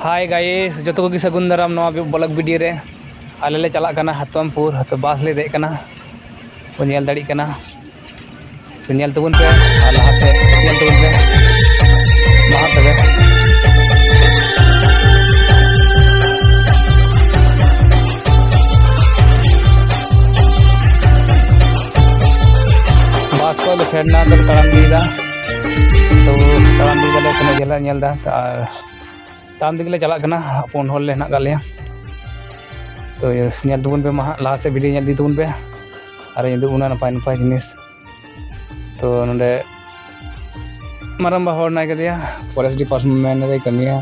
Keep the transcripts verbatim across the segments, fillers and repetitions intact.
Hi guys, ᱡᱚᱛᱚ ᱠᱚᱜᱮ ᱥᱟᱹᱜᱩᱱ ᱫᱟᱨᱟᱢ ᱱᱚᱣᱟ vlog video ᱨᱮ᱾ ᱟᱞᱮ ᱞᱮ ᱪᱟᱞᱟᱜ ᱠᱟᱱᱟ ᱦᱟᱛᱚᱢᱯᱩᱨ, ᱦᱟᱛᱚ ᱵᱟᱥ ᱞᱮ ᱫᱮᱡ ᱠᱟᱱᱟ, ᱠᱚ ᱧᱮᱞ ᱫᱟᱲᱮᱭᱟᱜ ᱠᱟᱱᱟ᱾ ᱛᱚ ᱧᱮᱞ ᱛᱟᱵᱚᱱ ᱯᱮ ᱟᱨ ᱞᱟᱦᱟ ᱥᱮᱫ ᱧᱮᱞ ᱛᱟᱵᱚᱱ ᱯᱮ᱾ ᱢᱟ ᱛᱚᱵᱮ᱾ ᱵᱟᱥ ᱠᱷᱚᱱ ᱞᱮ ᱯᱷᱮᱰ ᱮᱱᱟ, ᱛᱚ ᱛᱟᱲᱟᱢ ᱤᱫᱤᱭᱮᱫᱟ᱾ ᱛᱚ ᱛᱟᱲᱟᱢ ᱤᱫᱤᱭᱮᱫᱟᱞᱮ, ᱛᱤᱱᱟᱹᱜ ᱡᱷᱟᱹᱞ ᱞᱮ ᱧᱮᱞ ᱮᱫᱟ᱾ ᱟᱨ ᱛᱟᱲᱟᱢ ᱛᱮᱜᱮ ᱞᱮ ᱪᱟᱞᱟᱜ ᱠᱟᱱᱟ, ᱯᱩᱱ ᱦᱚᱲ ᱞᱮ ᱦᱮᱱᱟᱜ ᱟᱠᱟᱫ ᱞᱮᱭᱟ᱾ ᱛᱚ ᱧᱮᱞ ᱛᱟᱵᱚᱱ ᱯᱮ ᱢᱟ ᱦᱟᱸᱜ, ᱞᱟᱦᱟ ᱥᱮᱫ video ᱧᱮᱞ ᱤᱫᱤ ᱛᱟᱵᱚᱱ ᱯᱮ᱾ ᱟᱨ ᱤᱧ ᱫᱚ ᱩᱱᱟᱹᱜ ᱱᱟᱯᱟᱭ ᱱᱟᱯᱟᱭ ᱡᱤᱱᱤᱥ᱾ ᱛᱚ ᱱᱚᱰᱮ ᱢᱟᱨᱟᱝᱵᱟ ᱦᱚᱲ ᱢᱮᱱᱟᱭ ᱠᱟᱫᱮᱭᱟ, forest department ᱨᱮᱭ ᱠᱟᱹᱢᱤᱭᱟ᱾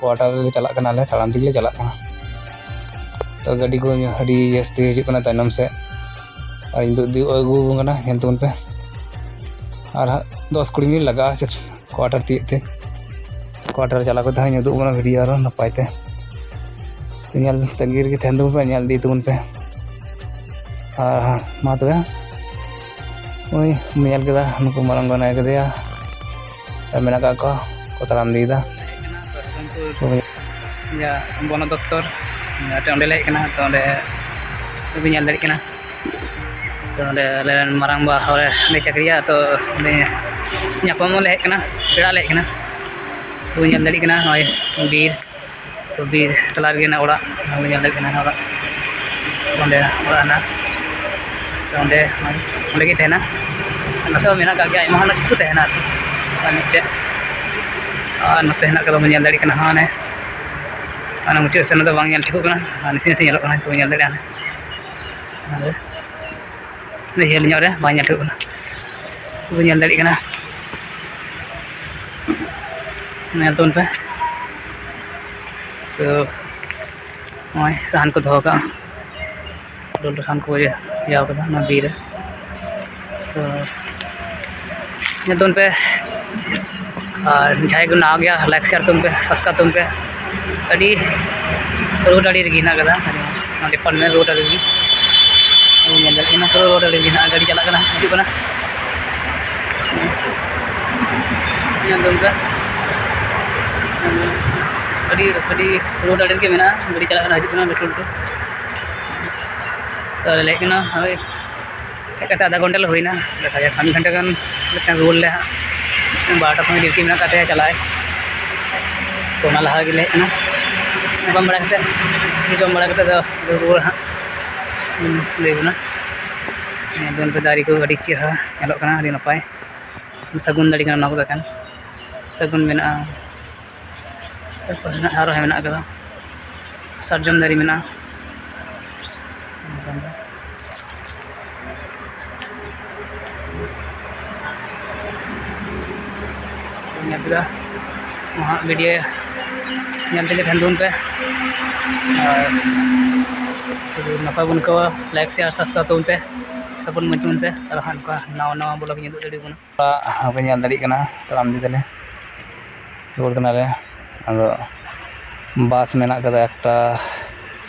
quarter ᱨᱮ ᱪᱟᱞᱟᱜ ᱠᱟᱱᱟᱞᱮ, ᱛᱟᱲᱟᱢ ᱛᱮᱜᱮ ᱞᱮ ᱪᱟᱞᱟᱜ ᱠᱟᱱᱟ᱾ ᱛᱚ ᱜᱟᱹᱰᱤ ᱠᱚ ᱟᱹᱰᱤ ᱡᱟᱹᱥᱛᱤ ᱦᱤᱡᱩᱜ ᱠᱟᱱᱟ ᱛᱟᱭᱱᱚᱢ ᱥᱮᱫ, ᱟᱨ ᱤᱧ ᱫᱚ ᱤᱫᱤ ᱟᱹᱜᱩ ᱟᱵᱚᱱ ᱠᱟᱱᱟ, ᱧᱮᱞ ᱛᱟᱵᱚᱱ ᱯᱮ᱾ ᱟᱨ ᱦᱟᱸᱜ ᱫᱚᱥ ᱠᱩᱲᱤ ᱢᱤᱱᱤᱴ ᱞᱟᱜᱟᱜᱼᱟ ᱪᱮᱫ quarter ᱛᱤᱭᱳᱜ ᱛᱮ᱾ quarter ᱪᱟᱞᱟᱣ ᱠᱟᱛᱮ ᱦᱟᱸᱜ ᱤᱧ ᱩᱫᱩᱜ ᱟᱵᱚᱱᱟ video ᱟᱨᱚ ᱱᱟᱯᱟᱭ ᱛᱮ᱾ ᱛᱚ ᱧᱮᱞ ᱛᱟᱺᱜᱤ ᱨᱮᱜᱮ ᱛᱟᱦᱮᱱ ᱛᱟᱵᱚᱱ ᱯᱮ, ᱧᱮᱞ ᱤᱫᱤ ᱛᱟᱵᱚᱱ ᱯᱮ᱾ ᱟᱨ ᱢᱟ ᱛᱚᱵᱮ, ᱳᱭ ᱧᱮᱞ ᱠᱮᱫᱟ ᱱᱩᱠᱩ ᱢᱟᱨᱟᱝ ᱜᱚᱱᱟᱭ ᱠᱟᱫᱮᱭᱟ, ᱟᱨ ᱢᱮᱱᱟᱜ ᱠᱟᱜ ᱠᱚᱣᱟ ᱠᱚ ᱛᱟᱲᱟᱢ ᱤᱫᱤᱭᱮᱫᱟ᱾ ᱦᱮᱡ ᱠᱟᱱᱟ ᱛᱚ ᱦᱚᱨᱤᱨᱟᱢᱯᱩᱨ, ᱦᱳᱭ᱾ ᱤᱭᱟᱹ, ᱵᱚᱱᱚ ᱫᱚᱯᱛᱚᱨ, ᱚᱸᱰᱮ ᱞᱮ ᱦᱮᱡ ᱠᱟᱱᱟ᱾ ᱛᱚ ᱚᱸᱰᱮ ᱵᱤᱱ ᱧᱮᱞ ᱫᱟᱲᱮᱭᱟᱜ ᱠᱟᱱᱟ᱾ ᱛᱚ ᱚᱸᱰᱮ ᱟᱞᱮ ᱨᱮᱱ ᱢᱟᱨᱟᱝ ᱵᱟ ᱦᱚᱲᱮ ᱚᱸᱰᱮ ᱪᱟᱹᱠᱨᱤᱭᱟ, ᱛᱚ ᱚᱸᱰᱮ ᱧᱟᱯᱟᱢᱚᱜ ᱞᱮ ᱦᱮᱡ ᱠᱟᱱᱟ, ᱯᱮᱲᱟᱜ ᱞᱮ ᱦᱮᱡ ᱠᱟᱱᱟ᱾ ᱛᱚ ᱧᱮᱞ ᱫᱟᱲᱮᱭᱟᱜ ᱠᱟᱱᱟ ᱱᱚᱜᱼᱚᱭ ᱵᱤᱨ, ᱛᱚ ᱵᱤᱨ ᱛᱟᱞᱟ ᱨᱮᱜᱮ ᱦᱮᱱᱟᱜ ᱚᱲᱟᱜ, ᱚᱱᱟ ᱵᱚᱱ ᱧᱮᱞ ᱫᱟᱲᱮᱭᱟᱜ ᱠᱟᱱᱟ ᱚᱲᱟᱜ, ᱚᱸᱰᱮ ᱚᱲᱟᱜ ᱦᱮᱱᱟᱜᱼᱟ᱾ ᱛᱚ ᱚᱸᱰᱮ, ᱚᱸᱰᱮ ᱜᱮ ᱛᱟᱦᱮᱱᱟ᱾ ᱱᱚᱛᱮ ᱦᱚᱸ ᱢᱮᱱᱟᱜ ᱟᱠᱟᱫ ᱜᱮᱭᱟ, ᱟᱭᱢᱟ ᱦᱚᱲ ᱠᱚ ᱛᱟᱦᱮᱱᱟ ᱟᱨᱠᱤ᱾ ᱟᱨ ᱢᱤᱫᱴᱮᱡ, ᱟᱨ ᱱᱚᱛᱮ ᱦᱮᱱᱟᱜ ᱟᱠᱟᱫᱟ, ᱵᱚᱱ ᱧᱮᱞ ᱫᱟᱲᱮᱭᱟᱜ ᱠᱟᱱᱟ ᱦᱟᱱᱮ, ᱦᱟᱱᱟ ᱢᱩᱪᱟᱹᱫ ᱥᱮᱱ ᱫᱚ ᱵᱟᱝ ᱧᱮᱞ ᱴᱷᱤᱠᱚᱜ ᱠᱟᱱᱟ, ᱟᱨ ᱱᱟᱥᱮ ᱱᱟᱥᱮ ᱧᱮᱞᱚᱜ ᱠᱟᱱᱟ, ᱱᱤᱛᱚᱜ ᱵᱚᱱ ᱧᱮᱞ ᱫᱟᱲᱮᱭᱟᱜᱼᱟ ᱦᱟᱱᱮ᱾ ᱟᱫᱚ ᱡᱷᱟᱹᱞ ᱧᱚᱜ ᱨᱮ ᱵᱟᱝ ᱧᱮᱞ ᱴᱷᱤᱠᱚᱜ ᱠᱟᱱᱟ, ᱛᱚᱵᱮ ᱧᱮᱞ ᱫᱟᱲᱮᱭᱟᱜ ᱠᱟᱱᱟ, ᱧᱮᱞ ᱛᱟᱵᱚᱱ ᱯᱮ᱾ ᱛᱚ ᱱᱚᱜᱼᱚᱭ ᱥᱟᱦᱟᱱ ᱠᱚ ᱫᱚᱦᱚ ᱠᱟᱜᱼᱟ, ᱰᱚᱞ ᱥᱟᱦᱟᱱ ᱠᱚ ᱤᱭᱟᱹ ᱤᱭᱟᱹ ᱠᱟᱫᱟ ᱚᱱᱟ ᱵᱤᱨ ᱨᱮ᱾ ᱛᱚ ᱧᱮᱞ ᱛᱟᱵᱚᱱ ᱯᱮ, ᱟᱨ ᱡᱟᱦᱟᱸᱭ ᱠᱚ ᱱᱟᱣᱟ ᱜᱮᱭᱟ, like share ᱛᱟᱵᱚᱱ ᱯᱮ, subscribe ᱛᱟᱵᱚᱱ ᱯᱮ᱾ ᱟᱹᱰᱤ road ᱟᱲᱮ ᱨᱮᱜᱮ ᱦᱮᱱᱟᱜ ᱠᱟᱫᱟ, ᱚᱱᱟ department road ᱟᱲᱮ ᱨᱮᱜᱮ᱾ ᱧᱮᱞ ᱫᱟᱲᱮᱭᱟᱜ ᱠᱟᱱᱟ, ᱯᱩᱨᱟᱹ road ᱟᱲᱮ ᱨᱮᱜᱮ ᱦᱮᱱᱟᱜᱼᱟ, ᱜᱟᱹᱰᱤ ᱪᱟᱞᱟᱜ ᱠᱟᱱᱟ, ᱦᱤᱡᱩᱜ ᱠᱟᱱᱟ᱾ ᱧᱮᱞ ᱛᱟᱵᱚᱱ ᱯᱮ᱾ ᱟᱹᱰᱤ ᱟᱹᱰᱤ ᱨᱳᱰ ᱟᱲᱮ ᱨᱮᱜᱮ ᱢᱮᱱᱟᱜᱼᱟ, ᱜᱟᱹᱰᱤ ᱪᱟᱞᱟᱜ ᱠᱟᱱᱟ, ᱦᱤᱡᱩᱜ ᱠᱟᱱᱟ ᱞᱟᱹᱴᱩ ᱞᱟᱹᱴᱩ᱾ ᱛᱚ ᱞᱮ ᱦᱮᱡ ᱠᱟᱱᱟ, ᱦᱳᱭ, ᱦᱮᱡ ᱠᱟᱛᱮ ᱟᱫᱷᱟ ᱜᱷᱚᱱᱴᱟ ᱞᱮ ᱦᱩᱭᱱᱟ, ᱫᱮᱠᱷᱟ ᱡᱟᱠ ᱠᱷᱟᱱ ᱜᱷᱚᱱᱴᱟ ᱜᱟᱱ ᱞᱮᱠᱷᱟᱱ ᱨᱩᱣᱟᱹᱲ ᱞᱮ ᱦᱟᱸᱜ᱾ ᱵᱟᱨᱚᱴᱟ ᱥᱚᱢᱚᱭ ᱰᱤᱭᱩᱴᱤ ᱢᱮᱱᱟᱜ ᱠᱟᱫ ᱛᱟᱭᱟ ᱪᱟᱞᱟᱜᱼᱟᱭ, ᱛᱚ ᱚᱱᱟ ᱞᱟᱦᱟ ᱜᱮᱞᱮ ᱦᱮᱡ ᱠᱟᱱᱟ᱾ ᱡᱚᱢ ᱵᱟᱲᱟ ᱠᱟᱛᱮ, ᱡᱚᱢ ᱵᱟᱲᱟ ᱠᱟᱛᱮ ᱫᱚ ᱨᱩᱣᱟᱹᱲ ᱦᱟᱸᱜ ᱞᱟᱹᱭ ᱵᱚᱱᱟ᱾ ᱧᱮᱞ ᱛᱟᱵᱚᱱ ᱯᱮ, ᱫᱟᱨᱮ ᱠᱚ ᱟᱹᱰᱤ ᱪᱮᱦᱨᱟ ᱧᱮᱞᱚᱜ ᱠᱟᱱᱟ, ᱟᱹᱰᱤ ᱱᱟᱯᱟᱭ᱾ ᱥᱟᱹᱜᱩᱱ ᱫᱟᱨᱮ ᱠᱟᱱᱟ ᱱᱚᱣᱟ ᱠᱚᱫᱚ ᱮᱠᱷᱮᱱ ᱥᱟᱹᱜᱩᱱ ᱢᱮᱱᱟᱜᱼᱟ᱾ ᱛᱟᱨᱯᱚᱨ ᱦᱮᱱᱟᱜ, ᱟᱨᱚ ᱢᱮᱱᱟᱜ ᱠᱟᱫᱟ, ᱥᱟᱨᱡᱚᱢ ᱫᱟᱨᱮ ᱢᱮᱱᱟᱜᱼᱟ᱾ ᱧᱮᱞ ᱠᱮᱫᱟ, ᱱᱚᱣᱟ ᱵᱷᱤᱰᱤᱭᱳ ᱧᱮᱞ ᱛᱮᱜᱮ ᱛᱟᱦᱮᱱ ᱛᱟᱵᱚᱱ ᱯᱮ, ᱟᱨ ᱡᱩᱫᱤ ᱱᱟᱯᱟᱭ ᱵᱚᱱ ᱟᱹᱭᱠᱟᱹᱣᱟ, ᱞᱟᱭᱤᱠ, ᱥᱮᱭᱟᱨ, ᱥᱟᱵᱥᱠᱨᱟᱭᱤᱵ ᱛᱟᱵᱚᱱ ᱯᱮ, ᱥᱟᱯᱳᱨᱴ ᱢᱚᱡᱽ ᱛᱟᱵᱚᱱ ᱯᱮ, ᱟᱨ ᱦᱟᱸᱜ ᱱᱚᱝᱠᱟ ᱱᱟᱣᱟ ᱱᱟᱣᱟ ᱵᱞᱚᱜ ᱤᱧ ᱩᱫᱩᱜ ᱫᱟᱲᱮᱭᱟᱵᱚᱱᱟ᱾ ᱟᱯᱮ ᱧᱮᱞ ᱫᱟᱲᱮᱭᱟᱜ ᱠᱟᱱᱟ, ᱛᱟᱲᱟᱢ ᱤᱫᱤ ᱫᱟᱞᱮ, ᱨᱩᱣᱟᱹᱲ ᱠᱟᱱᱟᱞᱮ᱾ ᱟᱫᱚ ᱵᱟᱥ ᱢᱮᱱᱟᱜ ᱠᱟᱫᱟ ᱮᱠᱴᱟ,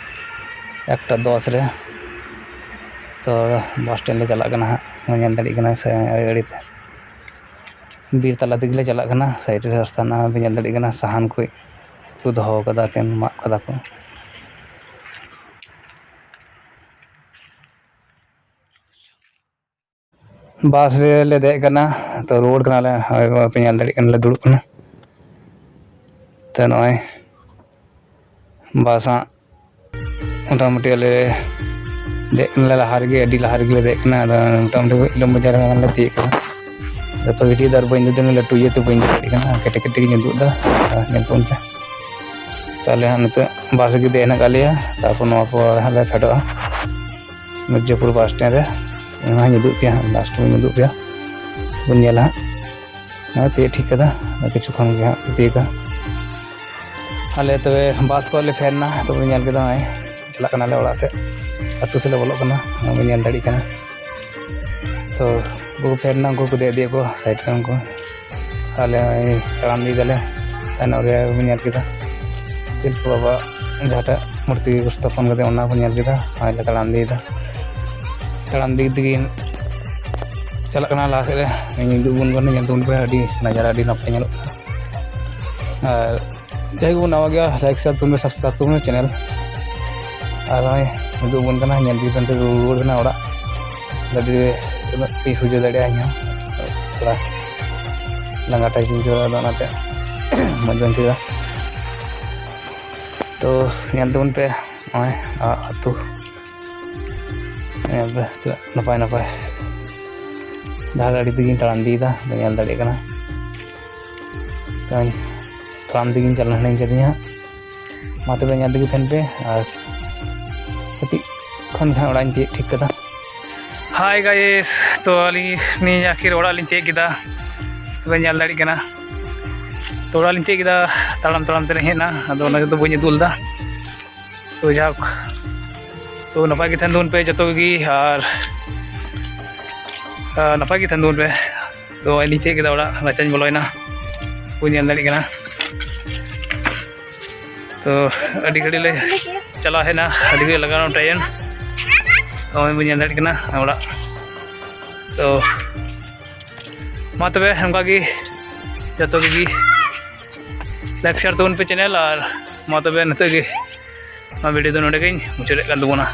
ᱮᱠᱴᱟ ᱫᱚᱥ ᱨᱮ᱾ ᱛᱚ ᱵᱟᱥ ᱥᱴᱮᱱᱰ ᱞᱮ ᱪᱟᱞᱟᱜ ᱠᱟᱱᱟ ᱦᱟᱸᱜ, ᱧᱮᱞ ᱫᱟᱲᱮᱭᱟᱜ ᱠᱟᱱᱟ ᱥᱮ ᱟᱲᱮ ᱟᱲᱮ ᱛᱮ ᱵᱤᱨ ᱛᱟᱞᱟ ᱛᱮᱜᱮ ᱞᱮ ᱪᱟᱞᱟᱜ ᱠᱟᱱᱟ᱾ ᱥᱟᱭᱤᱰ ᱨᱮ ᱨᱟᱥᱛᱟ ᱢᱮᱱᱟᱜᱼᱟ, ᱯᱮ ᱧᱮᱞ ᱫᱟᱲᱮᱭᱟᱜ ᱠᱟᱱᱟ, ᱥᱟᱦᱟᱱ ᱠᱚ ᱠᱚ ᱫᱚᱦᱚ ᱠᱟᱫᱟ, ᱮᱠᱮᱱ ᱢᱟᱜ ᱠᱟᱫᱟ ᱠᱚ᱾ ᱵᱟᱥ ᱨᱮᱞᱮ ᱫᱮᱡ ᱠᱟᱱᱟ, ᱛᱚ ᱨᱩᱣᱟᱹᱲ ᱠᱟᱱᱟᱞᱮ᱾ ᱦᱳᱭ, ᱵᱟᱯᱮ ᱧᱮᱞ ᱫᱟᱲᱮᱭᱟᱜ ᱠᱟᱱᱟ, ᱞᱮ ᱫᱩᱲᱩᱵ ᱠᱟᱱᱟ᱾ ᱛᱚ ᱱᱚᱜᱼᱚᱭ ᱵᱟᱥ ᱦᱟᱸᱜ ᱢᱚᱴᱟᱢᱩᱴᱤ ᱟᱞᱮ ᱫᱮᱡ ᱠᱟᱱᱟᱞᱮ ᱞᱟᱦᱟ ᱨᱮᱜᱮ, ᱟᱹᱰᱤ ᱞᱟᱦᱟ ᱨᱮᱜᱮ ᱞᱮ ᱫᱮᱡ ᱠᱟᱱᱟ᱾ ᱟᱫᱚ ᱢᱚᱴᱟᱢᱩᱴᱤ ᱤᱞᱟᱢ ᱵᱟᱡᱟᱨ ᱜᱟᱱ ᱞᱮ ᱛᱤᱭᱳᱜ ᱠᱟᱱᱟ᱾ ᱡᱚᱛᱚ ᱵᱷᱤᱰᱤᱭᱳ ᱫᱚ ᱟᱨ ᱵᱟᱹᱧ ᱩᱫᱩᱜ ᱫᱟᱲᱮᱭᱟᱜ ᱠᱟᱱᱟ, ᱞᱟᱹᱴᱩ ᱤᱭᱟᱹᱛᱮ ᱵᱟᱹᱧ ᱩᱫᱩᱜ ᱫᱟᱲᱮᱭᱟᱜ ᱠᱟᱱᱟ, ᱠᱟᱹᱴᱤᱡ ᱠᱟᱹᱴᱤᱡ ᱜᱤᱧ ᱩᱫᱩᱜ ᱮᱫᱟ᱾ ᱧᱮᱞ ᱛᱟᱵᱚᱱ ᱯᱮ᱾ ᱛᱟᱦᱞᱮ ᱦᱟᱸᱜ ᱱᱤᱛᱚᱜ ᱵᱟᱥ ᱨᱮᱜᱮ ᱫᱮᱡ ᱦᱮᱱᱟᱜ ᱠᱟᱜ ᱞᱮᱭᱟ, ᱛᱟᱨᱯᱚᱨ ᱱᱚᱣᱟ ᱯᱚᱨ ᱦᱟᱸᱜ ᱞᱮ ᱯᱷᱮᱰᱚᱜᱼᱟ᱾ ᱢᱤᱨᱡᱟᱯᱩᱨ ᱵᱟᱥ ᱥᱴᱮᱱᱰ ᱨᱮ᱾ ᱚᱱᱟ ᱦᱚᱸᱧ ᱩᱫᱩᱜ ᱯᱮᱭᱟ ᱦᱟᱸᱜ, ᱞᱟᱥᱴ ᱨᱮᱧ ᱩᱫᱩᱜ ᱯᱮᱭᱟ, ᱵᱚᱱ ᱧᱮᱞᱟ ᱦᱟᱸᱜ᱾ ᱱᱚᱜᱼᱚᱭ ᱛᱤᱭᱳᱜ ᱴᱷᱤᱠ ᱠᱟᱫᱟ, ᱟᱨ ᱠᱤᱪᱷᱩ ᱠᱷᱚᱱ ᱜᱮ ᱦᱟᱸᱜ ᱛᱤᱭᱳᱜᱟ᱾ ᱟᱞᱮ ᱛᱚᱵᱮ ᱵᱟᱥ ᱠᱷᱚᱱ ᱞᱮ ᱯᱷᱮᱰ ᱮᱱᱟ, ᱛᱚᱵᱮ ᱧᱮᱞ ᱠᱮᱫᱟ ᱱᱚᱜᱼᱚᱭ ᱪᱟᱞᱟᱜ ᱠᱟᱱᱟᱞᱮ ᱚᱲᱟᱜ ᱥᱮᱫ, ᱟᱹᱛᱩ ᱥᱮᱫ ᱞᱮ ᱵᱚᱞᱚᱜ ᱠᱟᱱᱟ, ᱱᱚᱜᱼᱚᱭ ᱵᱚᱱ ᱧᱮᱞ ᱫᱟᱲᱮᱭᱟᱜ ᱠᱟᱱᱟ᱾ ᱛᱚ ᱩᱱᱠᱩ ᱠᱚ ᱯᱷᱮᱰ ᱮᱱᱟ, ᱩᱱᱠᱩ ᱠᱚ ᱫᱮᱡ ᱤᱫᱤᱭᱮᱫ ᱠᱚᱣᱟ ᱥᱟᱭᱤᱰ ᱨᱮ ᱩᱱᱠᱩ᱾ ᱟᱞᱮ ᱱᱚᱜᱼᱚᱭ ᱛᱟᱲᱟᱢ ᱤᱫᱤᱭ ᱫᱟᱞᱮ, ᱛᱟᱭᱱᱚᱢ ᱨᱮ ᱵᱚᱱ ᱧᱮᱞ ᱠᱮᱫᱟ ᱛᱤᱞᱠᱟᱹ ᱵᱟᱵᱟ ᱡᱟᱦᱟᱸᱴᱟᱜ ᱢᱩᱨᱛᱤ ᱠᱚ ᱥᱛᱷᱟᱯᱚᱱ ᱠᱟᱫᱮ, ᱚᱱᱟ ᱵᱚᱱ ᱧᱮᱞ ᱠᱮᱫᱟ᱾ ᱱᱚᱜᱼᱚᱭ ᱞᱮ ᱛᱟᱲᱟᱢ ᱤᱫᱤᱭᱮᱫᱟ, ᱛᱟᱲᱟᱢ ᱤᱫᱤ ᱛᱮᱜᱮ ᱪᱟᱞᱟᱜ ᱠᱟᱱᱟ ᱞᱟᱦᱟ ᱥᱮᱫ ᱨᱮ᱾ ᱤᱧ ᱩᱫᱩᱜ ᱟᱵᱚᱱ ᱠᱟᱱᱟ, ᱧᱮᱞ ᱛᱟᱵᱚᱱ ᱯᱮ, ᱟᱹᱰᱤ ᱱᱟᱡᱟᱨᱟ ᱟᱹᱰᱤ ᱱᱟᱯᱟᱭ ᱧᱮᱞᱚᱜ ᱠᱟᱱᱟ᱾ ᱟᱨ ᱡᱟᱭᱦᱳᱠ, ᱱᱟᱣᱟ ᱜᱮᱭᱟ, like, share ᱛᱟᱵᱚᱱ ᱯᱮ, subscribe ᱛᱟᱵᱚᱱ ᱯᱮ channel᱾ ᱟᱨ ᱱᱚᱜᱼᱚᱭ ᱦᱤᱡᱩᱜ ᱵᱚᱱ ᱠᱟᱱᱟ, ᱧᱮᱞ ᱤᱫᱤ ᱯᱮ, ᱱᱤᱛᱚᱜ ᱨᱩᱣᱟᱹᱲ ᱠᱟᱱᱟ ᱚᱲᱟᱜ᱾ ᱜᱟᱹᱰᱤ ᱨᱮ ᱩᱱᱟᱹᱜ ᱛᱤ ᱥᱚᱡᱷᱮ ᱫᱟᱲᱮᱭᱟᱜᱼᱟ ᱤᱧ ᱦᱚᱸ ᱛᱷᱚᱲᱟ ᱞᱟᱸᱜᱟ type ᱤᱧ ᱟᱹᱭᱠᱟᱹᱣ ᱫᱟ, ᱟᱫᱚ ᱚᱱᱟᱛᱮ ᱢᱚᱡᱽ ᱵᱟᱹᱧ ᱟᱹᱭᱠᱟᱹᱣ ᱫᱟ᱾ ᱛᱚ ᱧᱮᱞ ᱛᱟᱵᱚᱱ ᱯᱮ ᱱᱚᱜᱼᱚᱭ ᱟ-, ᱟᱹᱛᱩ, ᱧᱮᱞ ᱯᱮ ᱛᱤᱱᱟᱹᱜ ᱱᱟᱯᱟᱭ ᱱᱟᱯᱟᱭ᱾ ᱡᱟᱦᱟᱸ ᱜᱟᱹᱰᱤ ᱛᱮᱜᱤᱧ ᱛᱟᱲᱟᱢ ᱤᱫᱤᱭᱮᱫᱟ, ᱧᱮᱞ ᱫᱟᱲᱮᱭᱟᱜ ᱠᱟᱱᱟ᱾ ᱛᱚ ᱛᱟᱲᱟᱢ ᱛᱮᱜᱤᱧ ᱪᱟᱞᱟᱣ ᱞᱮᱱ ᱠᱟᱹᱫᱤᱧ ᱦᱟᱸᱜ᱾ ᱢᱟ ᱛᱚᱵᱮ ᱧᱮᱞ ᱛᱮᱜᱮ ᱛᱟᱦᱮᱱ ᱯᱮ, ᱟᱨ ᱠᱟᱹᱴᱤᱡ ᱠᱷᱚᱱ ᱜᱮ ᱦᱟᱸᱜ ᱚᱲᱟᱜ ᱤᱧ ᱛᱤᱭᱳᱜ ᱴᱷᱤᱠ ᱠᱟᱫᱟ᱾ Hi guys, ᱛᱚ ᱟᱹᱞᱤᱧ ᱱᱤᱭᱟᱹ ᱟᱹᱠᱷᱤᱨ ᱚᱲᱟᱜ ᱞᱤᱧ ᱛᱤᱭᱳᱜ ᱠᱮᱫᱟ, ᱛᱚᱵᱮ ᱧᱮᱞ ᱫᱟᱲᱮᱭᱟᱜ ᱠᱟᱱᱟ᱾ ᱛᱚ ᱚᱲᱟᱜ ᱞᱤᱧ ᱛᱤᱭᱳᱜ ᱠᱮᱫᱟ, ᱛᱟᱲᱟᱢ ᱛᱟᱲᱟᱢ ᱛᱮᱞᱤᱧ ᱦᱮᱡ ᱮᱱᱟ, ᱟᱫᱚ ᱚᱱᱟ ᱠᱚᱫᱚ ᱵᱟᱹᱧ ᱩᱫᱩᱜ ᱞᱮᱫᱟ᱾ ᱛᱚ ᱡᱟᱠ, ᱛᱚ ᱱᱟᱯᱟᱭ ᱜᱮ ᱛᱟᱦᱮᱱ ᱛᱟᱵᱚᱱ ᱯᱮ ᱡᱚᱛᱚ ᱜᱮ, ᱟᱨ, ᱟᱨ ᱱᱟᱯᱟᱭ ᱜᱮ ᱛᱟᱦᱮᱱ ᱛᱟᱵᱚᱱ ᱯᱮ᱾ ᱛᱚ ᱱᱚᱜᱼᱚᱭ ᱞᱤᱧ ᱛᱤᱭᱳᱜ ᱠᱮᱫᱟ ᱚᱲᱟᱜ, ᱨᱟᱪᱟᱧ ᱵᱚᱞᱚᱭᱮᱱᱟ, ᱵᱚᱱ ᱧᱮᱞ ᱫᱟᱲᱮᱭᱟᱜ ᱠᱟᱱᱟ᱾ ᱛᱚ ᱟᱹᱰᱤ ᱜᱷᱟᱹᱲᱤᱡ ᱞᱮ ᱪᱟᱞᱟᱣ ᱦᱮᱡ ᱮᱱᱟ, ᱟᱹᱰᱤ ᱜᱷᱟᱹᱲᱤᱡ ᱞᱟᱜᱟᱣ ᱮᱱᱟ time᱾ ᱱᱚᱜᱼᱚᱭ ᱵᱚᱱ ᱧᱮᱞ ᱫᱟᱲᱮᱭᱟᱜ ᱠᱟᱱᱟ ᱚᱲᱟᱜ᱾ ᱛᱚ ᱢᱟ ᱛᱚᱵᱮ ᱚᱱᱠᱟ ᱜᱮ ᱡᱚᱛᱚ ᱠᱚᱜᱮ like share ᱛᱟᱵᱚᱱ ᱯᱮ channel, ᱟᱨ ᱢᱟ ᱛᱚᱵᱮ ᱱᱤᱛᱚᱜ ᱜᱮ ᱱᱚᱣᱟ video ᱫᱚ ᱱᱚᱰᱮ ᱜᱮᱧ ᱢᱩᱪᱟᱹᱫᱮᱫ ᱠᱟᱱ ᱛᱟᱵᱚᱱᱟ᱾